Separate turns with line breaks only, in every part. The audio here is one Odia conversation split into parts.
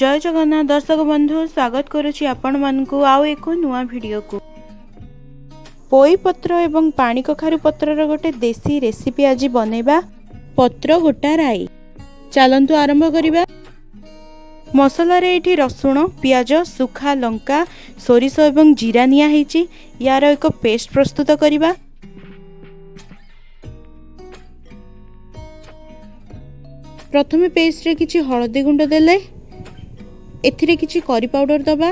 ଜୟ ଜଗନ୍ନାଥ ଦର୍ଶକ ବନ୍ଧୁ, ସ୍ୱାଗତ କରୁଛି ଆପଣମାନଙ୍କୁ ଆଉ ଏକ ନୂଆ ଭିଡ଼ିଓକୁ। ପୋଇ ପତ୍ର ଏବଂ ପାଣି କଖାରୁ ପତ୍ରର ଗୋଟେ ଦେଶୀ ରେସିପି ଆଜି ବନେଇବା, ପତ୍ର ଗୋଟା ରାଇ। ଚାଲନ୍ତୁ ଆରମ୍ଭ କରିବା। ମସଲାରେ ଏଇଠି ରସୁଣ, ପିଆଜ, ଶୁଖା ଲଙ୍କା, ସୋରିଷ ଏବଂ ଜିରା ନିଆ ହେଇଛି। ୟାର ଏକ ପେଷ୍ଟ ପ୍ରସ୍ତୁତ କରିବା। ପ୍ରଥମେ ପେଷ୍ଟରେ କିଛି ହଳଦୀ ଗୁଣ୍ଡ ଦେଲେ, ଏଥିରେ କିଛି କରି ପାଉଡ଼ର ଦେବା।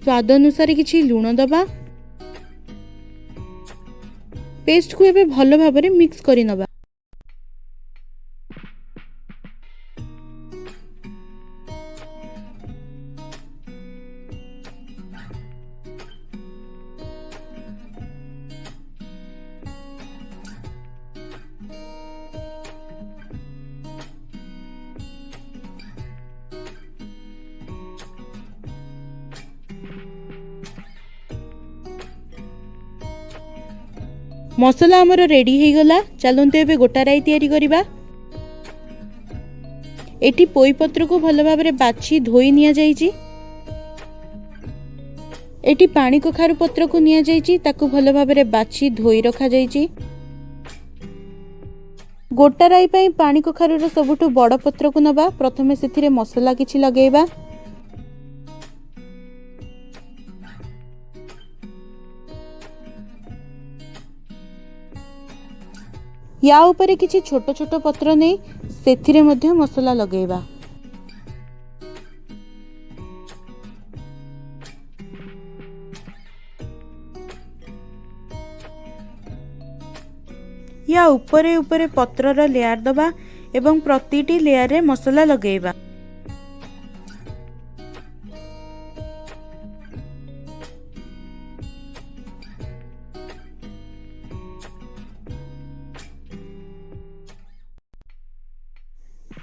ସ୍ୱାଦ ଅନୁସାରେ କିଛି ଲୁଣ ଦେବା। ପେଷ୍ଟକୁ ଏବେ ଭଲ ଭାବରେ ମିକ୍ସ କରି ନେବା। ମସଲା ଆମର ରେଡ଼ି ହେଇଗଲା। ଚାଲନ୍ତୁ ଏବେ ଗୋଟା ରାଇ ତିଆରି କରିବା। ଏଠି ପୋଇ ପତ୍ରକୁ ଭଲ ଭାବରେ ବାଛି ଧୋଇ ନିଆଯାଇଛି। ଏଠି ପାଣି କଖାରୁ ପତ୍ରକୁ ନିଆଯାଇଛି, ତାକୁ ଭଲ ଭାବରେ ବାଛି ଧୋଇ ରଖାଯାଇଛି। ଗୋଟା ରାଇ ପାଇଁ ପାଣି କଖାରୁର ସବୁଠୁ ବଡ଼ ପତ୍ରକୁ ନେବା। ପ୍ରଥମେ ସେଥିରେ ମସଲା କିଛି ଲଗେଇବା। ୟା ଉପରେ କିଛି ଛୋଟ ଛୋଟ ପତ୍ର ନେଇ ସେଥିରେ ମଧ୍ୟ ମସଲା ଲଗେଇବା। ୟା ଉପରେ ଉପରେ ପତ୍ରର ଲେୟାର ଦେବା ଏବଂ ପ୍ରତିଟି ଲେୟାରରେ ମସଲା ଲଗେଇବା।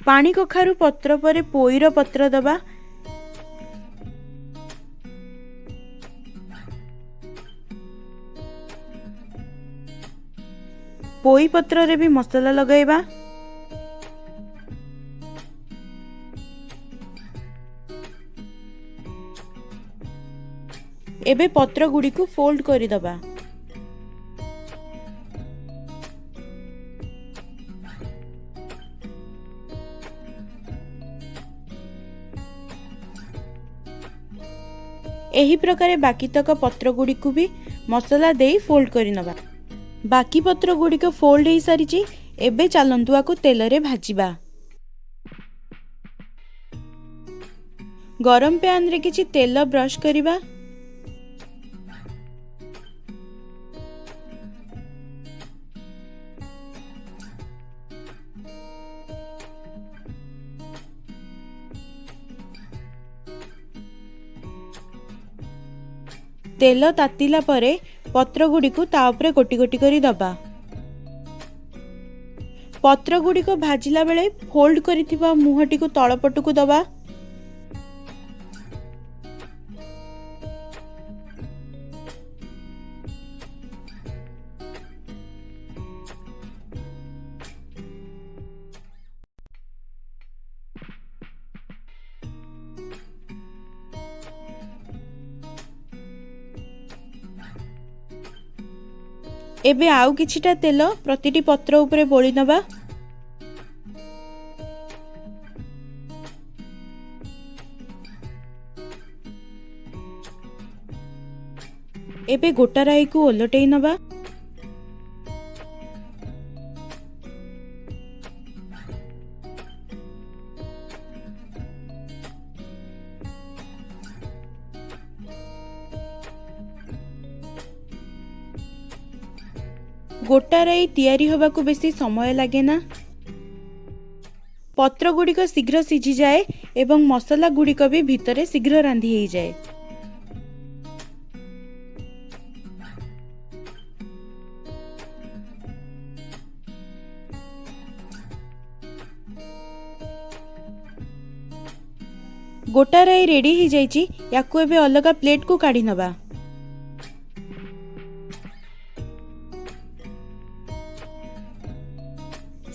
ପାଣି କଖାରୁ ପତ୍ର ପରେ ପୋଇର ପତ୍ର ଦେବା। ପୋଇ ପତ୍ରରେ ବି ମସଲା ଲଗାଇବା। ଏବେ ପତ୍ର ଗୁଡ଼ିକୁ ଫୋଲ୍ଡ କରିଦେବା। ଏହି ପ୍ରକାରେ ବାକିତକ ପତ୍ର ଗୁଡ଼ିକୁ ବି ମସଲା ଦେଇ ଫୋଲ୍ଡ କରିନେବା। ବାକି ପତ୍ର ଗୁଡ଼ିକ ଫୋଲ୍ଡ ହେଇସାରିଛି। ଏବେ ଚାଲନ୍ତୁ ଆକୁ ତେଲରେ ଭାଜିବା। ଗରମ ପ୍ୟାନରେ କିଛି ତେଲ ବ୍ରଶ କରିବା। ତେଲ ତାତିଲା ପରେ ପତ୍ର ଗୁଡ଼ିକୁ ତା ଉପରେ ଗୋଟି ଗୋଟି କରି ଦେବା। ପତ୍ର ଗୁଡ଼ିକ ଭାଜିଲା ବେଳେ ଫୋଲ୍ଡ କରିଥିବା ମୁହଁଟିକୁ ତଳ ପଟକୁ ଦେବା। ଏବେ ଆଉ କିଛିଟା ତେଲ ପ୍ରତିଟି ପତ୍ର ଉପରେ ବୋଳି ନେବା। ଏବେ ଗୋଟା ରାଇକୁ ଓଲଟେଇ ନେବା। ଗୋଟା ରାଇ ତିଆରି ହେବାକୁ ବେଶୀ ସମୟ ଲାଗେ ନା। ପତ୍ର ଗୁଡ଼ିକ ଶୀଘ୍ର ସିଝିଯାଏ ଏବଂ ମସଲା ଗୁଡ଼ିକ ବି ଭିତରେ ଶୀଘ୍ର ରାନ୍ଧି ହେଇଯାଏ। ଗୋଟା ରାଇ ରେଡ଼ି ହେଇଯାଇଛି। ୟାକୁ ଏବେ ଅଲଗା ପ୍ଲେଟକୁ କାଢ଼ି ନେବା।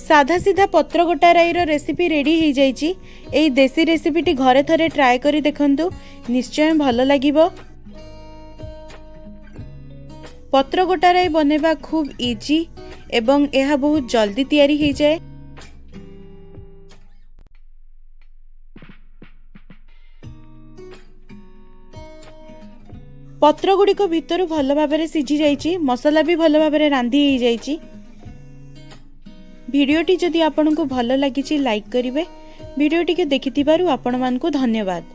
ସାଧା ସିଧା ପତ୍ର ଗୋଟା ରାଇର ରେସିପି ରେଡ଼ି ହେଇଯାଇଛି। ଏଇ ଦେଶୀ ରେସିପିଟି ଘରେ ଥରେ ଟ୍ରାଏ କରି ଦେଖନ୍ତୁ, ନିଶ୍ଚୟ ଭଲ ଲାଗିବ। ପତ୍ର ଗୋଟା ରାଇ ବନେଇବା ଖୁବ୍ ଇଜି ଏବଂ ଏହା ବହୁତ ଜଲ୍ଦି ତିଆରି ହେଇଯାଏ। ପତ୍ର ଗୁଡ଼ିକ ଭିତରୁ ଭଲ ଭାବରେ ସିଝି ଯାଇଛି, ମସଲା ବି ଭଲ ଭାବରେ ରାନ୍ଧି ହେଇଯାଇଛି। ଭିଡ଼ିଓଟି ଯଦି ଆପଣଙ୍କୁ ଭଲ ଲାଗିଛି, ଲାଇକ୍ କରିବେ। ଭିଡ଼ିଓଟିକୁ ଦେଖିଥିବାରୁ ଆପଣମାନଙ୍କୁ ଧନ୍ୟବାଦ।